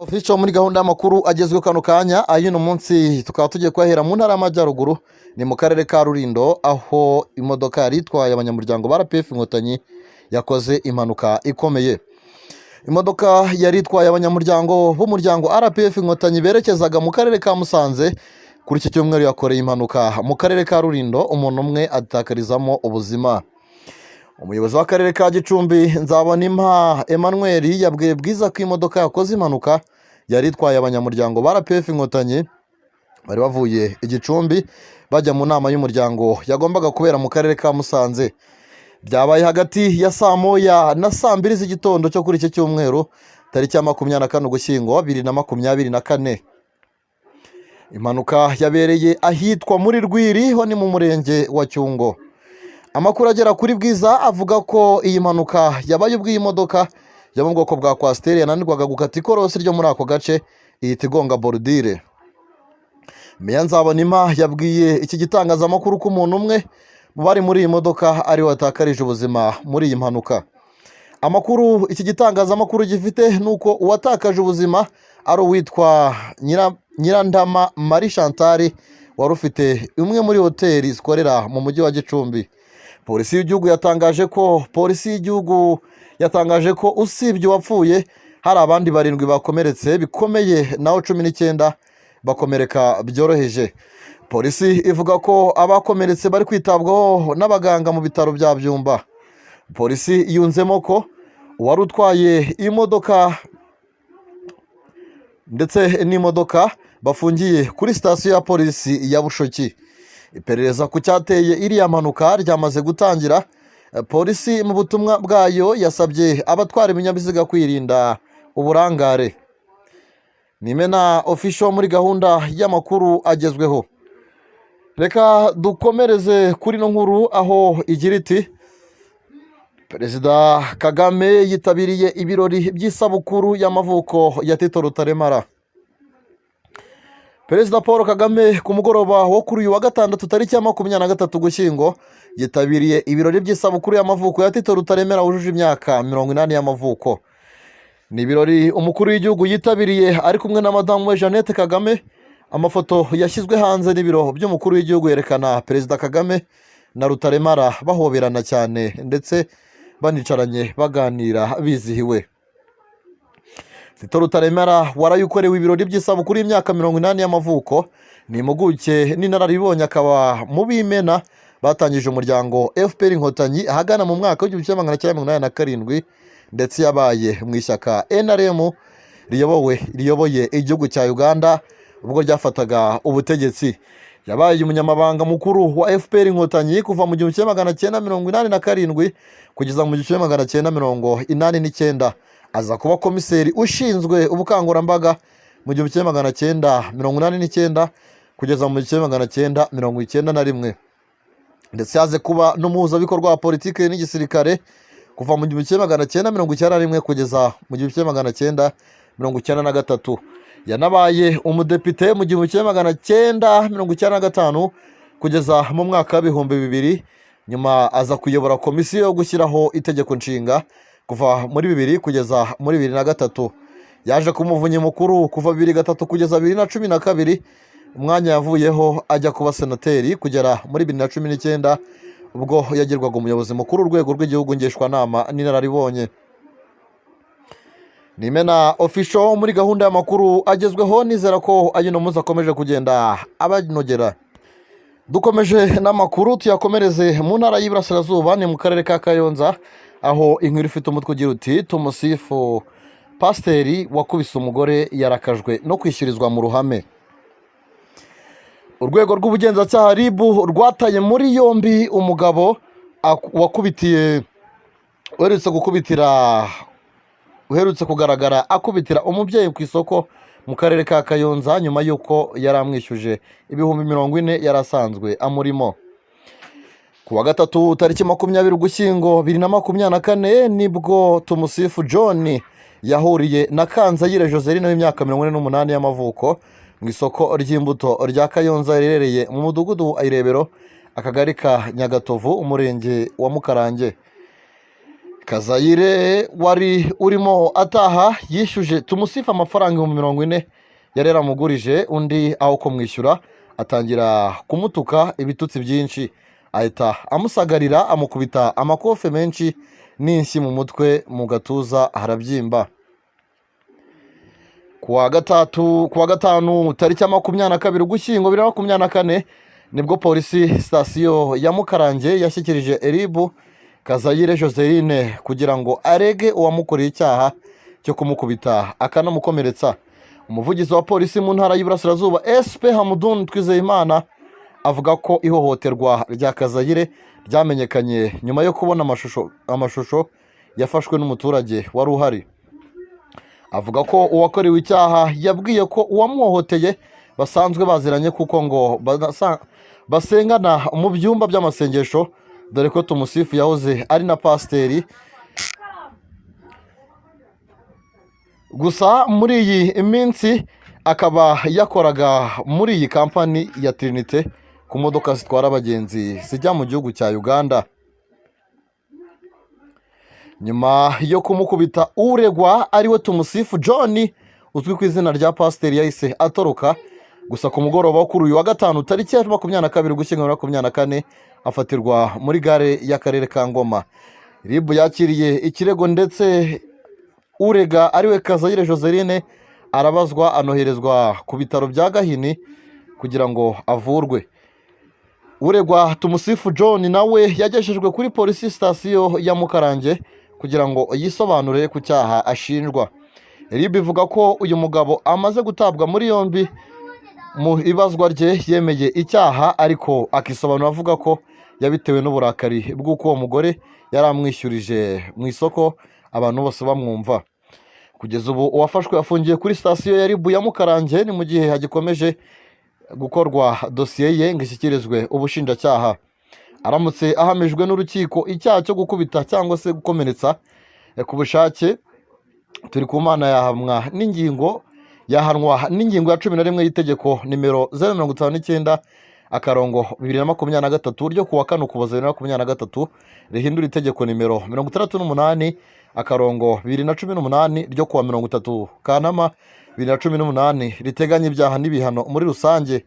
Official muri gahunda y'amakuru agezweho kano kanya ay'uno munsi, tukaba tugiye kuyahera mu Ntara y'Amajyaruguru, ni mu Karere ka Rulindo, aho imodoka yari itwaye abanyamuryango ba RPF Inkotanyi yakoze impanuka ikomeye. Imodoka yari itwaye abanyamuryango b'umuryango RPF Inkotanyi berekezaga mu Karere ka Musanze kuri iki cyumweru yakoreye impanuka mu Karere ka Rulindo, umuntu umwe atakarizamo ubuzima. Umuyobozi w'Akarere ka Gicumbi, Nzabonimpa Emmanuel, yabwiye Bwiza ko imodoka yakoze impanuka yari itwaye abanyamuryango ba RPF Inkotanyi bari bavuye i Gicumbi bajya mu nama y'umuryango yagombaga kubera mu Karere ka Musanze. Byabaye hagati ya saa 1 na saa 2 z'igitondo cyo kuri iki cyumweru, tariki ya 24 Ugushyingo 2024. Impanuka yabereye ahitwa muri Rwiri, ho ni mu Murenge wa Cyungo. Amakuru agera kuri Bwiza avuga ko iyi mpanuka yabaye ubwo iyi modoka yo mu bwoko bwa coaster yananirwaga gukata ikorosi ryo muri ako gace, ihita igonga borudire. Meya Nzabonimpa yabwiye iki gitangazamakuru ko umuntu umwe mu bari muri iyi modoka ari we watakarije ubuzima muri iyi mpanuka. Amakuru iki gitangazamakuru gifite ni uko uwatakaje ubuzima ari uwitwa Nyirandama Marie Chantal, wari ufite imwe muri hoteli zikorera mu Mujyi wa Gicumbi. Polisi y'igihugu yatangaje ko usibye uwapfuye hari abandi barindwi bakomeretse bikomeye, naho 19 bakomereka byoroheje. Polisi ivuga ko abakomeretse bari kwitabwaho n'abaganga mu bitaro bya Byumba. Polisi yunzemo ko uwari utwaye imodoka ndetse n'imodoka bafungiye kuri sitasiyo ya polisi ya Bushoki. Iperereza ku cyateye iriya mpanuka ryamaze gutangira. Polisi mu butumwa bwayo yasabye abatwara ibinyabiziga kwirinda uburangare. Nimena Official muri gahunda y'amakuru agezweho. Reka dukomereze kuri ino nkuru aho igira iti: "Perezida Kagame yitabiriye ibirori by'isabukuru y'amavuko ya Tito Rutaremara." Perezida Paul Kagame ku mugoroba wo kuri uyu wa gatandatu, tariki ya 23 Ugushyingo, yitabiriye ibirori by'isabukuru y'amavuko ya Tito Rutaremara wujuje imyaka 80 y'amavuko. Ni ibirori umukuru w'igihugu yitabiriye ari kumwe na madamu we Jeannette Kagame. Amafoto yashyizwe hanze n'ibiro by'umukuru w'igihugu yerekana Perezida Kagame na Rutaremara bahoberana cyane, ndetse banicaranye baganira bizihiwe. Tito Rutaremara waraye ukorewe ibirori by'isabukuru y'imyaka 80 y'amavuko ni impuguke n'inararibonye, akaba mu b'imena batangije umuryango FPR Inkotanyi ahagana mu mwaka w'1987, ndetse yabaye mu ishyaka NRM riyoboye igihugu cya Uganda ubwo ryafataga ubutegetsi. Yabaye umunyamabanga mukuru wa FPR Inkotanyi kuva mu 1987 kugeza mu 1989, aza kuba komiseri ushinzwe ubukangurambaga mu 1989 kugeza mu 1991, ndetse yaje kuba n'umuhuzabikorwa wa politiki n'igisirikare kuva mu 1991 kugeza mu 1993. Yanabaye umudepite mu 1995 kugeza mu mwaka w'2000, nyuma aza kuyobora komisiyo yo gushyiraho itegeko nshinga kuva muri 2000 kugeza muri 2003. Yaje kuba umuvunyi mukuru kuva 2003 kugeza 2012, umwanya yavuyeho ajya kuba senateri kugera muri 2019 ubwo yagirwaga umuyobozi mukuru w'Urwego rw'Igihugu Ngishwanama n'Inararibonye. Nimena Official muri gahunda y'amakuru agezweho, nizera ko ayino munsi akomeje kugenda abanogera. Dukomeje n'amakuru, tuyakomereze mu Ntara y'Iburasirazuba, ni mu Karere ka Kayonza, aho inkuru ifite umutwe ugira uti: "Tumusifu pasiteri wakubise umugore yarakajwe no kwishyurizwa mu ruhame." Urwego rw'ubugenzacyaha RIB rwataye muri yombi umugabo wakubitiye uherutse gukubitira uherutse kugaragara akubitira umubyeyi ku isoko mu Karere ka Kayonza, nyuma y'uko yari amwishyuje 40,000 yari asanzwe amurimo. Ku wa gatatu, tariki 20 Ugushyingo 2024, nibwo Tumusifu John yahuriye na Kanzayire Joseline w'imyaka 48 y'amavuko mu isoko ry'imbuto rya Kayonza riherereye mu Mudugudu wa Irebero, Akagari ka Nyagatovu, Umurenge wa Mukarange. Kazayire wari urimo ataha yishyuje Tumusifu amafaranga 40,000 yari yaramugurije, undi aho kumwishyura atangira kumutuka ibitutsi byinshi, ahita amusagarira amukubita amakofe menshi n'inshyi mu mutwe, mu gatuza harabyimba. Kuwa gatatu, kuwa gatanu tariki ya 22 Ugushyingo 2024 nibwo polisi sitasiyo ya Mukarange yashyikirije RIB Kazayire Joseline kugira ngo arege uwamukoreye icyaha cyo kumukubita akanamukomeretsa. Umuvugizi wa polisi mu ntara y'Iburasirazuba, SP Hamudun Twizeyimana, avuga ko ihohoterwa rya Kazayire ryamenyekanye nyuma yo kubona amashusho yafashwe n'umuturage wari uhari. Avuga ko uwakorewe icyaha yabwiye ko uwamuhohoteye basanzwe baziranye, kuko ngo basengana mu byumba by'amasengesho, dore ko Tumusifu yahoze ari na pasiteri. Gusa muri iyi minsi akaba yakoraga muri iyi kampani ya Trinite ku modoka zitwara abagenzi zijya mu gihugu cya Uganda. Nyuma yo kumukubita, uregwa ariwe Tumusifu John uzwi ku izina rya pasiteri yahise atoroka. Gusa ku mugoroba wo kuri uyu wa gatanu tariki ya 22 Ugushyingo 2024 afatirwa muri gare y'akarere ka Ngoma. RIB yakiriye ikirego ndetse urega ariwe Kazayire Joseline arabazwa, anoherezwa ku bitaro bya Gahini kugira ngo avurwe. Uregwa Tumusifu John nawe yagejejwe kuri polisi sitasiyo ya Mukarange kugira ngo yisobanure ku cyaha ashinjwa. RIB ivuga ko uyu mugabo amaze gutabwa muri yombi, mu ibazwa rye yemeye icyaha ariko akisobanura avuga ko yabitewe n'uburakari bw'uko uwo mugore yari amwishyurije mu isoko abantu bose bamwumva. Kugeza ubu uwafashwe afungiye kuri sitasiyo ya RIB ya Mukarange, ni mu gihe hagikomeje gukorwa dosiye ye ngo ishyikirizwe ubushinjacyaha. Aramutse ahamijwe n'urukiko icyaha cyo gukubita cyangwa se gukomeretsa ku bushake, Turikumana yahanwa n'ingingo ya 11 y'itegeko nimero 059/2023 ryo kuwa 4 Ukuboza 2023 rihindura itegeko nimero 68/2018 ryo kuwa 30 Kanama 2018 riteganya ibyaha n'ibihano muri rusange.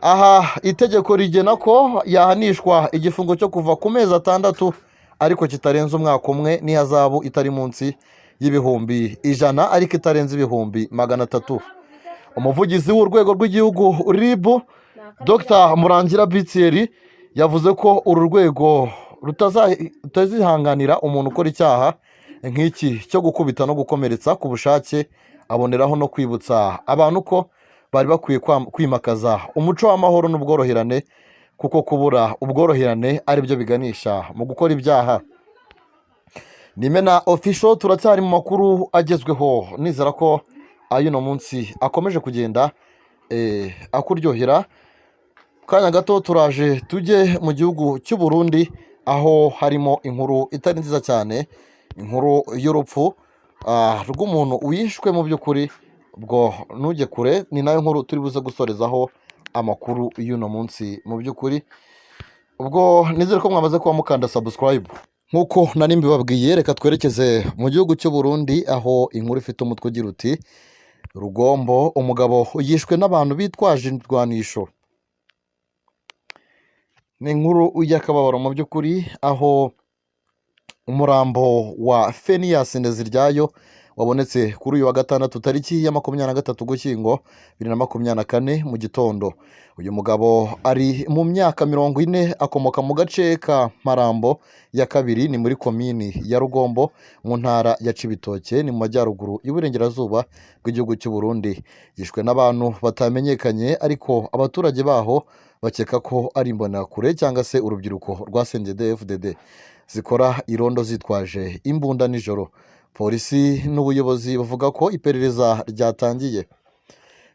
Aha itegeko rigena ko yahanishwa igifungo cyo kuva ku mezi 6 ariko kitarenze umwaka umwe, n'ihazabu itari munsi y'100,000 ariko itarenze 300,000. Umuvugizi w'urwego rw'igihugu RIB, Dr Murangira Bitieri, yavuze ko uru rwego rutazihanganira umuntu ukora icyaha nk'iki cyo gukubita no gukomeretsa ku bushake, aboneraho no kwibutsa abantu ko bari bakwiye kwimakaza umuco w'amahoro n'ubworoherane, kuko kubura ubworoherane ari byo biganisha mu gukora ibyaha. Nimena Official, turacyari mu makuru agezweho, nizera ko ay'uno munsi akomeje kugenda akuryohera. Kanya gato turaje tujye mu gihugu cy'u Burundi, aho harimo inkuru itari nziza cyane, inkuru y'urupfu rw'umuntu wishwe mu by'ukuri. Ubwo ntujye kure, ni nayo nkuru turi buze gusorezaho amakuru y'uno munsi mu by'ukuri. Ubwo nizere ko mwamaze kuba mukanda subscribe nk'uko nari mbibabwiye. Reka twerekeze mu gihugu cy'u Burundi, aho inkuru ifite umutwe ugira uti: "Rugombo, umugabo yishwe n'abantu bitwaje indwanisho." Ni inkuru y'akababaro mu by'ukuri, aho umurambo wa Feniyasi Nteziryayo wabonetse kuri uyu wa gatandatu tariki ya 23 Ugushyingo 2024 mu gitondo. Uyu mugabo ari mu myaka 40, akomoka mu gace ka Marambo ya kabiri, ni muri komini ya Rugombo mu ntara ya Cibitoke, ni mu majyaruguru y'uburengerazuba bw'igihugu cy'u Burundi. Yishwe n'abantu batamenyekanye, ariko abaturage baho bakeka ko ari imbonerakure cyangwa se urubyiruko rwa CNDD-FDD zikora irondo zitwaje imbunda nijoro. Polisi n'ubuyobozi bavuga ko iperereza ryatangiye.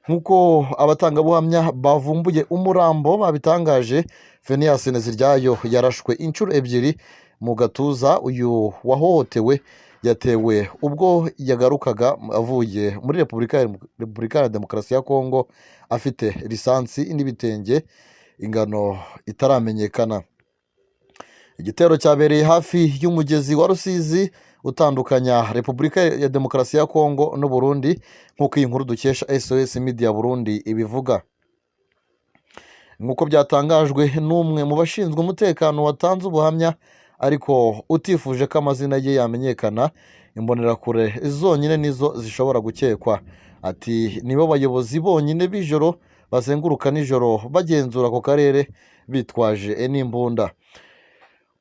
Nk'uko abatangabuhamya bavumbuye umurambo babitangaje, Feniyasi Nteziryayo yarashwe inshuro ebyiri mu gatuza. Uyu wahohotewe yatewe ubwo yagarukaga avuye muri Repubulika ya Demokarasi ya Kongo afite lisansi n'ibitenge, ingano itaramenyekana. Igitero cyabereye hafi y'umugezi wa Rusizi utandukanya Repubulika ya Demokarasi ya Kongo n'u Burundi, nk'uko iyi nkuru dukesha SOS Media Burundi ibivuga. Nk'uko byatangajwe n'umwe mu bashinzwe umutekano watanze ubuhamya ariko utifuje ko amazina ye yamenyekana, imbonerakure zonyine nizo zishobora gukekwa. Ati nibo bayobozi bonyine b'ijoro bazenguruka nijoro bagenzura ako karere bitwaje n'imbunda.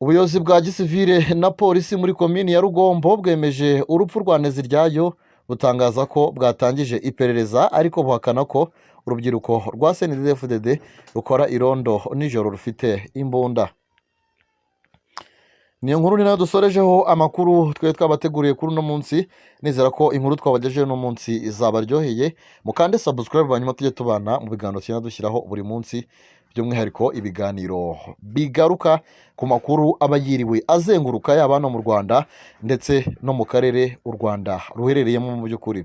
Ubuyobozi bwa gisivile na polisi muri komini ya Rugombo bwemeje urupfu rwa Nteziryayo, butangaza ko bwatangije iperereza ariko buhakana ko urubyiruko rwa CNDD-FDD rukora irondo nijoro rufite imbunda. Niyo nkuru ni nayo dusorejeho amakuru twari twabateguriye kuri uno munsi. Nizera ko inkuru twabagejejeho uno munsi izabaryoheye. Mukande subscribe, hanyuma tujye tubana mu biganiro tugenda dushyiraho buri munsi, by'umwihariko ibiganiro bigaruka ku makuru aba yiriwe azenguruka, yaba hano mu Rwanda ndetse no mu karere u Rwanda ruherereyemo mu by'ukuri.